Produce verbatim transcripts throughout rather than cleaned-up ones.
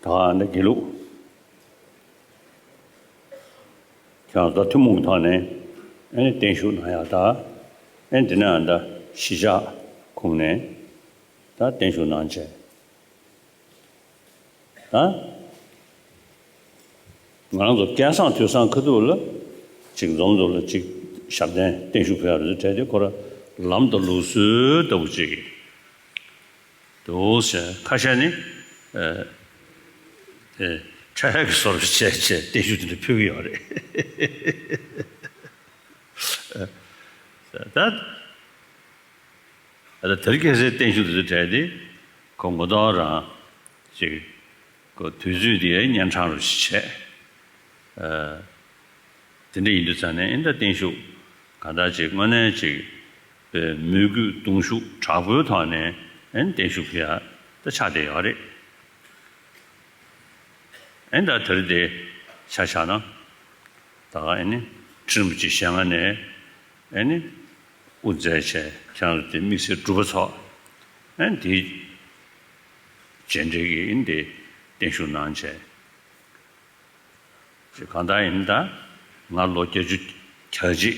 ད་ཨ་ནི་དགེ་ལུགས་ཁྱེད་རང་ཚོ་ཐུན་མོང་གི་ཐོག་ནས་ཨ་ནི་བརྟན་བཞུགས་གནང་ཡག་ད། ཨ་ནི་དེ་ནས་ཨ་ད་གཞིས་ཆགས་ཁོངས་ནས་ད་བརྟན་བཞུགས་གནང་བྱས། ད་ང་རང་ཚོ་སྐལ་བཟང་དུས་བཟང་ཁ་ཐུག་ལ་ཅིག་འཛོམས་འཛོམས་ལ་ཅིག་ཞབས་བརྟན་བརྟན་བཞུགས་ཕུལ་ཡག་རེད་ཟེར་དེ་ཁོ་ར་ལམ་དང་ལུགས་སྲོལ་ལྟ་བུ་ཅིག་འདུག་ཟེར། ཁ་ཤས་ནི་ཨ་ཨ་ཁྲལ་གྱི་བཟོ་འདྲ་བྱས་བྱས་བརྟན་བཞུགས་དེ་འདྲ་ཕུལ་གྱི་ཡོད་རེད། ད་ད་དེ་རིང་ཁ་སང་བརྟན་བཞུགས་དེ་ཚོ་གྲས་དེ་ཁོ་ངོ་ཐོག་རང་ཅིག་ཁོ་དུས་ཚོད་དེ་གཉན་འཕྲང་རུ་བྱས། ཨ་དེ་འདྲ་ཡིན་དུས་ཙང་ནས་ཨེ་ད་བརྟན་བཞུགས་གང་ལྟར་ཅིག་དངོས་གནས་ཅིག་པའི་མོས་གུས་གདུང་ཤུགས་དྲག་པོའི་ཐོག་ནས་ཨེ་བརྟན་བཞུགས་ཕུལ་ཡག་ད་ཆགས་བསྡད་ཡོད་རེད། ཨེ་ད་དེ་རིང་དེ་ཆ་བཞག་ན་ད་ག་ཨེ་ནི་ཁྲི་རིན་པོ་ཆེ་ཞལ་སྔ་ནས་ཨེ་ནི་དབུ་མཛད་བྱས་ཁྱེད་རང་ཚོ་དེ་དམིགས་བསལ་སྒྲུབ་པ་ཚོ་ཨེ་འདི་རྗེས་འབྲེལ་གྱི་ཨེ་འདི་བརྟན་བཞུགས་གནང་བྱས། ཅེས་གང་ལྟར་ཡིན་ད་ང་ལོ་བརྒྱད་ཅུ་གྱ་གཅིག་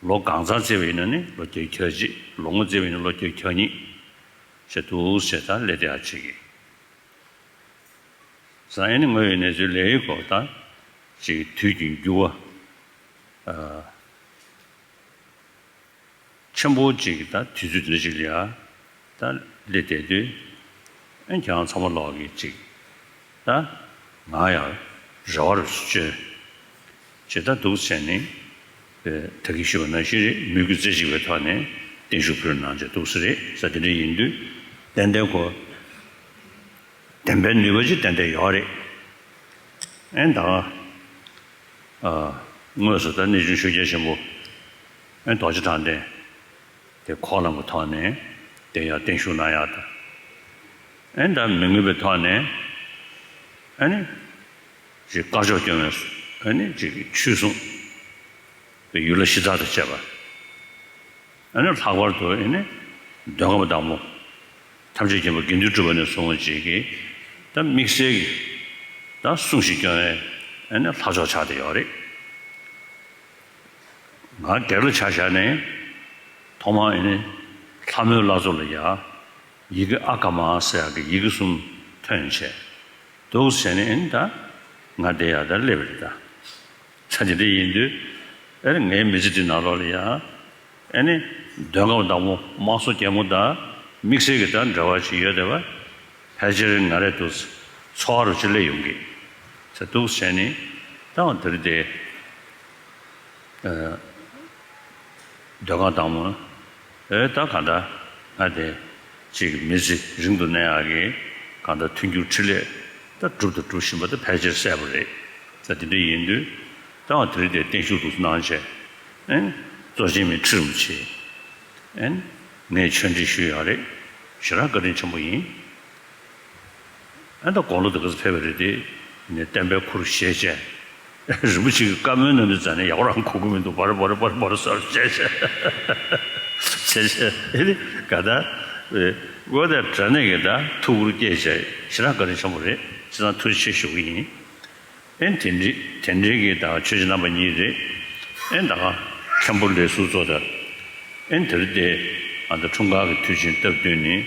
ལོ་གང་ཚང་བརྩིས་པ་ཡིན་ན་ནི་ལོ་བརྒྱད་ཅུ་གྱ་གཅིག་ལོ་ངོ་བརྩིས་པ་ཡིན་ན་ལོ་བརྒྱད་ཅུ་གྱ་གཉིས་བྱས་འདུག་ཟེར་ད་སླེབས་བསྡད་ཡག་བྱེད་ཀྱི། ཟ་ཨེ་ནི་དངོས་ཡོད་གནས་ཚུལ་ལས་ཡི་གོ་ད་ཅིག་དུས་ཀྱི་འགྱུར་བ་ཨ་ཆེན་པོ་ཅིག་གི་ད་དུས་ཚོད་འདི་འདྲ་ཅིག་ལ་ཡ་ད་སླེབས་བསྡད་དུས་ཨེ་ཁྱེད་རང་ཚང་མ་ལོག་གི་ཅིག་ད་ང་ཡང་རེ་བ་རུ་བཅོལ་ཅེས་ད་འདུག་བྱས་ནས་ད་གིན་ཞུས་པ་ནང་བཞིན་རེད། མོས་གུས་རྩེ་གཅིག་པའི་ཐོག་ནས་བརྟན་བཞུགས་ཕུལ་གནང་བྱས་འདུག་ས་རེད་ཟེར། དེ་འདྲ་ཡིན་དུས་ཏན་ཏན་ཁོ། བདེན་པའི་ནུས་པ་ཅིག་ཏན་ཏན་ཡོད་རེད། ཨེ་ད་ཨ་དངོས་སུ་ད་གནས་ཆུང་ཆོས་རྒྱལ་ཆེན་པོ་ཨེ་རྡོ་རྗེ་གྲགས་ལྡན་དེ་འཁོར་ལམ་གྱི་ཐོག་ནས་དེ་ཡང་བརྟན་བཞུགས་གནང་ཡག་དང་། ཨེ་ད་མི་མངོན་པའི་ཐོག་ནས་ཨེ་ནི་ཅིག་དཀར་ཕྱོགས་སྐྱོང་བའི་ཨེ་ནི་ཅིག་ཆོས་སྲུང་བའི་ཡུལ་ལྷ་གཞི་བདག་དང་བཅས་པ། ཨ་ནི་ལྷག་པར་དུ་ཨ་ནི་འདོད་ཁམས་བདག་མོ་ཐམས་ཅད་མཁྱེན་པ་དགེ་འདུན་གྲུབ་པ་ནས་བཟུང་བ་ཅིག་གིས་ད་དམིགས་བསལ་གྱི་ད་སྲུང་ཞིང་སྐྱོང་བའི་ཨ་ནི་ལྷ་མཆོག་ཆགས་བསྡད་ཡོད་རེད། ང་སྒེར་ལ་ཆ་བཞག་ནས་ཐོག་མར་ཨ་ནི་ལྷ་མོའི་བླ་མཚོ་ལ་ཡ་ཡི་གེ་ཨ་ཀ་མ་ཟེར་ཡག་གི་ཡི་གེ་གསུམ་ཐོན་བྱས། འདུག་ཟེར་ནས་ཨེ་ནི་ད་ང་དེ་ཡར་ད་སླེབས་པ་རེད་ད། ད་དེ་འདྲ་ཡིན་དུས་ཨེ་ནི་ངའི་མི་ཚེ་འདི་ནང་ལོགས་ལ་ཡང་ཨེ་ནི་འདོད་ཁམས་བདག་མོ་དམག་ཟོར་རྒྱལ་མོ་དང་དམིགས་བསལ་གྱི་ད་འབྲེལ་བ་ཞིག་ཡོད་བསྡད་པ་ཕལ་ཆེར་ང་རས་འདུག་ཚོར་བ་རུ་ཅིག་སླེབས་ཡོང་གི་ཟེར། འདུག་ཟེར་ནས་ད་འོ་དེ་རེད་དེ། འདོད་ཁམས་བདག་མོ། ཨེ་ད་གང་ལྟར་ང་དེ་ཅིག་མི་ཚེ་རིང་དུ་གནས་ཡག་གི་གང་ལྟར་མཐུན་འགྱུར་འཕྲིན་ལས་ད་སྒྲུབ་དང་སྒྲུབ་བཞིན་པ་ད་ཕལ་ཆེར་གསལ་པོ་རེད། ད་དེ་འདྲ་ཡིན་དུས་ད་འོ་དེ་རེད་དེ་བརྟན་བཞུགས་འདུག་གནང་བྱས། ཨེ་གཙོ་ཆེན་མི་ཁྲི་རིན་པོ་ཆེ་ཨེ་ངས་ཆོས་འབྲེལ་ཞུས་ཡག་རེད། ཞེ་དྲག་བཀའ་དྲིན་ཆེན་པོ་ཡིན། ཨ་ད་དགུང་ལོ་དེ་ག་ཚོད་ཕེབས་པ་རེད་དེ། ནས་བསྟན་པའི་འཁུར་བཞེས་བྱས། རིན་པོ་ཆེ་གི་བཀའ་མོལ་གནང་དུས་ཙང་ནས་ཡག་པོ་རང་གོ་གི་མི་འདུག་བར་བར་བར་བར་སར་བྱས་བྱས། བྱས་བྱས་ཨེ་ནི་ག་ད། འོ་ད་དྲ་གནས་ཀྱི་ད་ཐུགས་ཁུར་བསྐྱེད་བྱས་ཞེ་དྲག་བཀའ་དྲིན་ཆེན་པོ་རེད། བྱས་ཙང་ཐུགས་རྗེ་ཆེ་ཞུ་གི་ཡིན། ཨེ་དེ་འདྲི་དེ་འདྲའི་གི་ད་ཆོས་རྗེ་རྣམ་པ་གཉིས་རེད། ཨེ་ད་ག་མཁན་པོ་ལས་ཟུར་གཙོ་ད། ཨེ་དེ་རེད་དེ། ཨ་ད་འཁྲུངས་སྐར་གྱི་དུས་ཆེན་སྟབས་བསྟུན་ནས་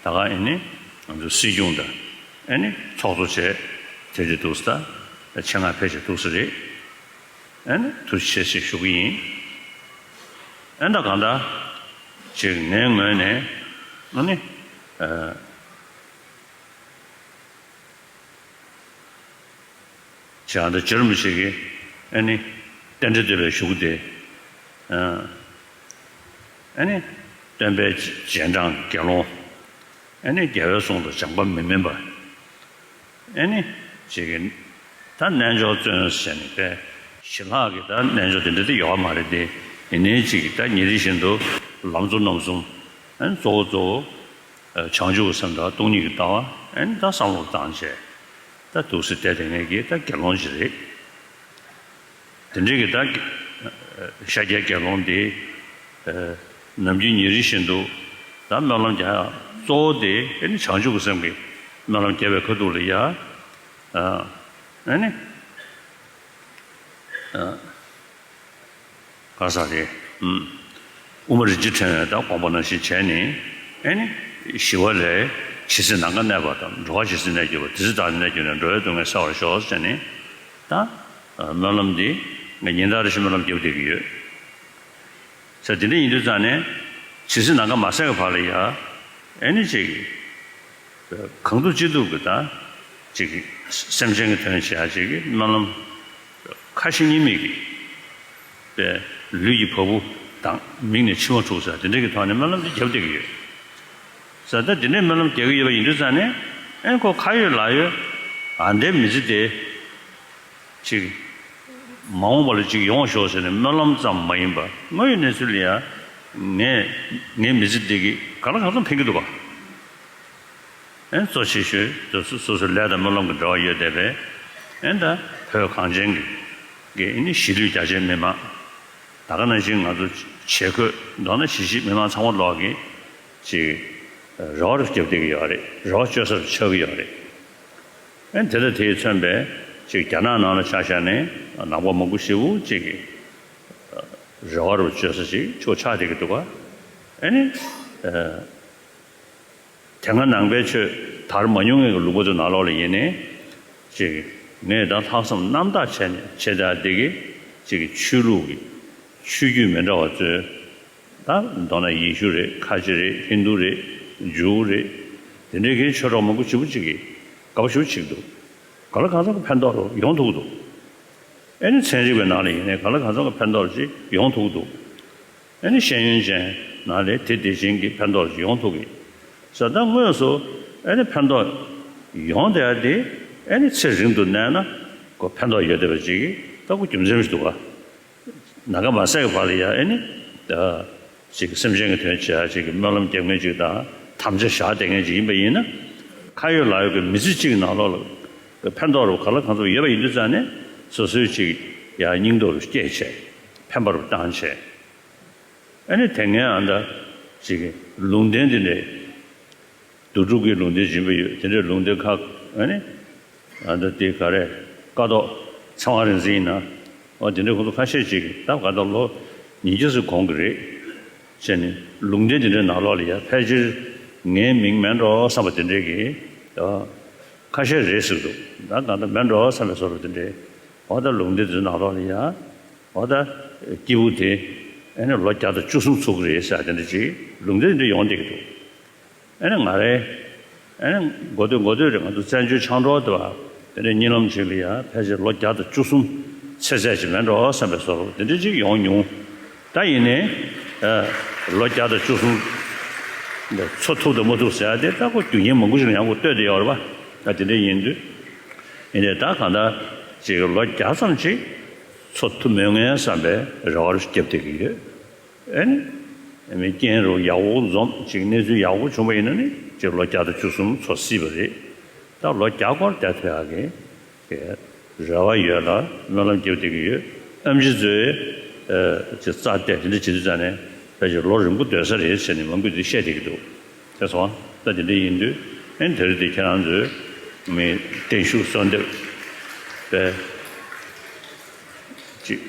ད་ག་ཨེ་ནི་ང་ཚོ་སྲིད་སྐྱོང་དང་། ཨ་ནི་ཚོགས་གཙོ་བྱས་དེ་དེ་འདུག་ས་ད་ཆེད་མངགས་ཕེབས་བྱས་འདུག་ས་རེད། ཨ་ནི་ཐུགས་རྗེ་ཆེ་ཞེས་ཞུ་གི་ཡིན། ཨ་ད་གང་ལྟར་ཅིག་ངའི་ངོས་ནས་ཨ་ནི་ཨ་ཅིག་ཨ་ད་རྗེ་རིན་པོ་ཆེ་གིས་ཨ་ནི་རྟེན་འབྲེལ་བསྟོད་པའི་གཞུག་གུ་དེ། ཨ་ནི་སྟོན་པའི་རྗེས་འབྲང་དགེ་སློང་། ཨ་ནི་རྒྱལ་བའི་གསུང་ལ་སྦྱངས་པ་མི་དམན་པ། ཨ་ནི་ཅིག་གིས་ད་རྣལ་འབྱོར་བརྩོན་ཟེར་ནས་པས་ཞི་ལྷག་གི་ད་རྣལ་འབྱོར་དེ་འདྲ་དེ་ཡོད་མ་རེད་དེ། ཡིན་ནའི་ཅིག་གིས་ད་ཉིན་རེ་བཞིན་དུ་ལམ་གཙོ་རྣམ་གསུམ། ཨ་ནི་གཙོ་བོ་གཙོ་བོ་བྱང་ཆུབ་ཀྱི་སེམས་དང་སྟོང་ཉིད་ཀྱི་ལྟ་བ་ཨ་ནི་ད་བསམ་བློ་བཏང་བྱས། ད་འདུག་སེ་བསྡད་དེ་ངེད་ཀྱི་ད་དགེ་སློང་ཅིག་རེད། དེ་འདྲའི་གི་ད་ཤཱཀྱའི་དགེ་སློང་དེ་ནམ་རྒྱུན་ཉིན་རེ་བཞིན་དུ་ད་སྨོན་ལམ་རྒྱག་ཡག་གཙོ་བོ་དེ་ཨ་ནི་བྱང་ཆུབ་ཀྱི་སེམས་ཀྱི་ སྨོན་ལམ་རྒྱབ་པའི་ཁ་ཐུག་ལ་ཡ། ཨ་ནི། ག་ས་རེད། ཨུམ། དབུ་མ་རིན་ཆེན་ཕྲེང་བའི་ད་དགོངས་པ་ནང་བཞིན་བྱས་ནས། ཨ་ནི། ཞི་བ་ལས་ཇི་སྲིད་ནམ་མཁའ་གནས་པ་དང་། འགྲོ་བ་ཇི་སྲིད་གནས་གྱུར་པ། དེ་སྲིད་བདག་ནི་གནས་གྱུར་ནས། འགྲོ་བའི་སྡུག་བསྔལ་བསལ་བར་ཤོག་ཟེར་ནས། ད་སྨོན་ལམ་འདི་ངས་ཉིན་ལྟར་རེ་བཞིན་སྨོན་ལམ་རྒྱབ་བསྡད་ཀྱི་ཡོད། ས་དེ་འདྲ་ཡིན་དུས་ཙང་ནས་ཇི་སྲིད་ནམ་མཁའ་མ་ཟད་ཀྱི་བར་ལ་ཡ། ཨེ་ནི་ཅིག་གང་ཐུབ་ཅི་ཐུབ་ཀྱི་ད་ཅིག་སེམས་ཅན་གྱི་དོན་བྱེད་ཡ་ཅིག་གི་སྨོན་ལམ་ཁ་ཞེ་གཉིས་མེད་ཀྱི་པའི་ལུས་ཀྱི་བ་སྤུ་དང་མིག་ནས་མཆི་མ་འཁྲུག་ས་དེ་འདྲ་གི་ཐོག་ནས་སྨོན་ལམ་དེ་རྒྱབ་བསྡད་ཀྱི་ཡོད། ས་ད་དེ་འདྲའི་སྨོན་ལམ་རྒྱག་གི་ཡོད་པ་ཡིན་དུས་ཙང་ནས། ཨེ་ཁོ་ཁ་ཡོད་ལག་ཡོད་ཨ་འདྲའི་མི་ཚེ་དེ། ཅིག་མ་འོངས་པ་ལ་ཅིག་ཡོང་ཤོག་ཟེར་ནས་སྨོན་ལམ་ཙམ་མ་ཡིན་པ། དངོས་ཡོད་གནས་ཚུལ་ལ་ཡང་ངས་ངའི་མི་ཚེ་འདི་གིས་ག་ལ་གང་འཚམ་ཕན་གྱི་འདུག་ག། ཨེ་གཙོ་ཆེ་ཤོས་དེ་སོ་སོ་སོའི་ལས་དང་སྨོན་ལམ་གྱི་འབྲེལ་བ་ཡོད་བསྡད་པས། ཨེ་ད་བོད་གངས་ཅན་གྱི་གི་ཨེ་ནི་གཞིས་ལུས་རྒྱ་ཆེའི་མི་མང་། ད་ག་ནང་བཞིན་ང་ཚོ་བྱེས་འཁོད་མདོར་ན་གཞིས་བྱེས་མི་མང་ཚང་མ་ལོག་གིས་ཅིག་རེ་བ་རུ་རྒྱབ་བསྡད་ཀྱི་ཡོད་རེད། རེ་བ་བཅོལ་ས་རུ་ཆགས་ཀྱི་ཡོད་རེད། ཨེ་དེ་ལ་དེས་མཚོན་པའི་ཅིག་རྒྱ་ནག་ནང་ལ་ཆ་བཞག་ནས་ནང་པ་མང་པོ་ཞེ་པོ་ཅིག་གིས་རེ་བ་རུ་བཅོལ་ས་ཅིག་ཆུ་ཆགས་བསྡད་ཀྱི་འདུག་ག། ཨེ་ནི། དེ་སྔ་ནང་པའི་ཆོས་དར་མ་མྱོང་མཁན་གྱི་ལུང་པ་ཚོའི་ནང་ལོགས་ལ་ཡིན་ནའི། ཅིག་ངས་ད་ལྷག་བསམ་རྣམ་དག་བྱས་ནས་བྱས་ད་འདི་གི་ཅིག་ཆོས་ལུགས་ཀྱི་ཆོས་བརྒྱུད་མི་འདྲ་བ་ཚོའི། ད་མདོར་ན་ཡེ་ཤུ་རེད། ཁ་ཆེ་རེད། ཧིན་རྡུ་རེད། ཇུའུ་རེད། དེ་འདྲའི་གི་ཆོས་གྲོགས་མང་པོ་ཞེ་པོ་ཅིག་གིས་དགའ་པོ་ཞེ་པོ་ཅིག་འདུག། ག་ལ་གང་འཚམ་གྱི་ཕན་ཐོགས་རུ་ཡོང་ཐུབ་ཀྱི་འདུག། ཨེ་ནི་ཚན་རིག་པའི་ནང་ལ་ཡིན་ནའི་ག་ལ་གང་འཚམ་གྱི་ཕན་ཐོགས་ཅིག་ཡོང་ཐུབ་ཀྱི་འདུག། ཨེ་ནི་ཤེས་ཡོན་ཅན་ནང་ལ་དེ་དེ་བཞིན་གྱི་ཕན་ཐོགས་ཅིག་ཡོང་ཐུབ་ཀྱི་ས། ད་དངོས་སུ་ཨེ་ནི་ཕན་ཐོགས་ཡོང་བསྡད་ཡ་དེ། ཨེ་ནི་ཚེ་རིང་དུ་གནས་ན་ཁོ་ཕན་ཐོགས་ཡོད་བསྡད་པ་ཅིག་གི་ད་ཁོ་རྒྱུ་མཚན་ཞིག་འདུག་ག། ནམ་མཁའ་མ་ཟད་ཀྱི་བར་ལ་ཡ་ཨེ་ནི་ད་ཅིག་སེམས་ཅན་གྱི་དོན་བྱེད་ཡ་ཅིག་གི་སྨོན་ལམ་རྒྱབ་མཁན་ཅིག་དང་དམ་བཅའ་བཞག་བསྡད་མཁན་ཅིག་ཡིན་པ་ཡིན་ན། ཁ་ཡོད་ལག་ཡོད་ཀྱི་མི་ཚེ་གཅིག་གི་ནང་ལོགས་ལ་ཕན་ཐོགས་རུ་ག་ལ་གང་འཚམ་ཡོད་པ་ཡིན་དུས་ཙང་ནས། སོ་སོའི་ཅིག་ཡ་སྙིང་སྟོབས་རུ་བསྐྱེད་བྱས། ཕན་པ་རུ་བཏང་བྱས། ཨེ་ནི་དེ་སྔའི་ཨ་ད་ཅིག་ལུང་བསྟན་འདི་འདྲའི། བདུད་འབྲུག་གི་ལུང་བསྟན་སྦྱིན་པ་ཡོད། དེ་འདྲའི་ལུང་བསྟན་ཁག་ཨ་ནི། ཨ་ད་དེ་ག་རེ། ཀཿཐོག་ཚེ་དབང་རིག་འཛིན་ཡིན་ན། འོ་དེ་འདྲའི་ཁོང་ཚོ་ཁ་ཤས་ཅིག་ད་ག་ད་ལོ་ཉིས་བརྒྱ་ཙམ་གོང་གི་རེད། བྱས་ནས་ལུང་བསྟན་དེ་འདྲའི་ནང་ལོགས་ལ་ཡ་ཕལ་ཆེར་ངའི་མིང་མེད་འགྲོ་བསམ་པ་དེ་འདྲའི་གི་ཁ་ཤས་རེད་ཟེར་གི་འདུག། ད་ག་ད་མེད་འགྲོ་བསམ་པའི་བཟོ་འདྲ་དེ་འདྲའི། འོ་ད་ལུང་བསྟན་དེ་ཚོའི་ནང་ལོགས་ལ་ཡ། འོ་ད་སྐྱེས་བུ་དེ་ཨ་ནི་ལོ་བརྒྱ་དང་བཅུ་གསུམ་ཚུགས་ཀྱི་རེད་ཟེར་དེ་འདྲ་ཅིག་ལུང་བསྟན་དེ་འདྲ་ཡོང་བསྡད་ཀྱི་འདུག། ཨ་ནི་ང་རའི་ཨ་ནི་འགོ་སྟོད་འགོ་སྟོད་རེད། ང་ཚོ་བཙན་བྱོལ་ཆང་གྲོགས་དེ་བ་དེ་འདྲའི་གཉིད་ལམ་ཅིག་ལ་ཡ་ཕལ་ཆེར་ལོ་བརྒྱ་དང་བཅུ་གསུམ་ཚེ་ཚད་ཅིག་མེད་འགྲོ་བསམ་པའི་བཟོ་འདྲ་དེ་འདྲ་ཅིག་ཡོང་མྱོང་། ད་ཡིན་ནའི་ཨ་ལོ་བརྒྱ་དང་བཅུ་གསུམ་འཚོ་ཐུབ་དང་མ་ཐུབ་ཟེར་ཡ་དེ་ད་ཁོ་རྒྱུ་རྐྱེན་མང་པོ་ཞིག་ལ་ཡང་ཁོ་ལྟོས་བསྡད་ཡོད་རེད་པ། ད་དེ་འདྲ་ཡིན་དུས། ཡིན་ནའི་ད་གང་ལྟར་ཅིག་ལོ་བརྒྱ་ཙམ་ཅིག་འཚོ་ཐུབ་མོད་ངས་བསམ་པའི་རེ་བ་རུ་རྒྱབ་བསྡད་ཀྱི་ཡོད། ཨེ་ནི། མི་རྐྱེན་རུ་ཡག་པོ་འཛོམས་ཅིག་གནས་ཚུལ་ཡག་པོ་བྱུང་བ་ཡིན་ན་ནི་ཅིག་ལོ་བརྒྱ་དང་བཅུ་གསུམ་འཚོ་སྲིད་པ་རེད། ད་ལོ་བརྒྱ་སྐོར་བསྡད་ཐུབ་ཡག་གི་རེ་བ་ཡོད་ལ་སྨོན་ལམ་རྒྱབ་བསྡད་ཀྱི་ཡོད། ཨེམ་ཆི་ཚོས་ཨ་ཅིག་རྩ་གཏད་དེ་འདྲ་བྱེད་དུས་ཙང་ནས་ཕལ་ཆེར་ལོ་རིང་པོ་སྡོད་ས་རེད་ཟེར་ནས་མང་པོས་འདི་བཤད་བསྡད་ཀྱི་འདུག། དེ་སོང་ད་དེ་འདྲ་ཡིན་དུས་ཨེ་དེ་རིང་འདི་ཁྱེད་རང་ཚོས་མི་བརྟན་བཞུགས་གསོལ་འདེབས་པས། ཅིག་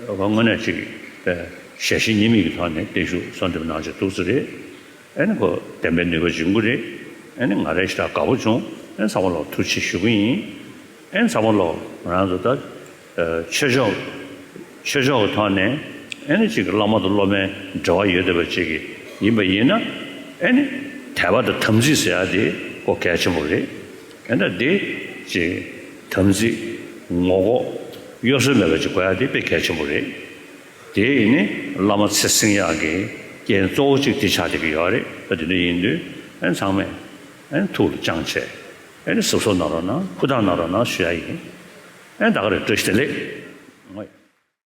དངོས་གནས་ཅིག་ཞལ་བཞེས་གཉིས་མེད་ཀྱི་ཐོག་ནས་བརྟན་བཞུགས་གསོལ་འདེབས་གནང་བྱས་འདུག་ས་རེད། ཨ་ནི་ཁོ་བདེན་པའི་ནུས་པ་འབྱུང་གི་རེད། ཨ་ནི་ང་རང་ཞེ་དྲག་དགའ་པོ་བྱུང་། ཨ་ནི་ཚང་མ་ལ་ཐུགས་རྗེ་ཆེ་ཞུ་གི་ཡིན། ཨ་ནི་ཚང་མ་ལ་ང་རང་ཚོ་ད་ཆོས་ཕྱོགས་ཆོས་ཕྱོགས་ཀྱི་ཐོག་ནས་ཨ་ནི་ཅིག་བླ་མ་དང་སློབ་མའི་འབྲེལ་བ་ཡོད་བསྡད་པ་ཅིག་ཡིན་པ་ཡིན་ན། ཨ་ནི་དད་པ་དང་དམ་ཚིག་ཟེར་ཡ་དེ་ཁོ་གལ་ཆེན་པོ་རེད། ཨེ་ད་འདི་ཅིག་དམ་ཚིག་ངོ་ལྐོག་གཡོ་ཟོལ་མེད་པ་ཅིག་དགོས་ཡ་དེ་དཔེ་གལ་ཆེན་པོ་རེད། དེ་ཡིན་ནི་བླ་མ་ཚེ་བསྲིང་ཡག་གི་རྐྱེན་གཙོ་བོ་གཅིག་དེ་ཆགས་བསྡད་ཀྱི་ཡོད་རེད། ད་དེ་འདྲ་ཡིན་དུས་ཨེ་ཚང་མས་ཨེ་ཐུགས་ལ་བཅངས་བྱས་ཨེ་ནི་གཟབ་གཟབ་གནང་རོགས་གནང་། ཧུར་ཐག་གནང་རོགས་གནང་ཞུ་ཡ་ཡིན། ཨེ་ད་ག་རེད། བཀྲ་ཤིས་བདེ་ལེགས།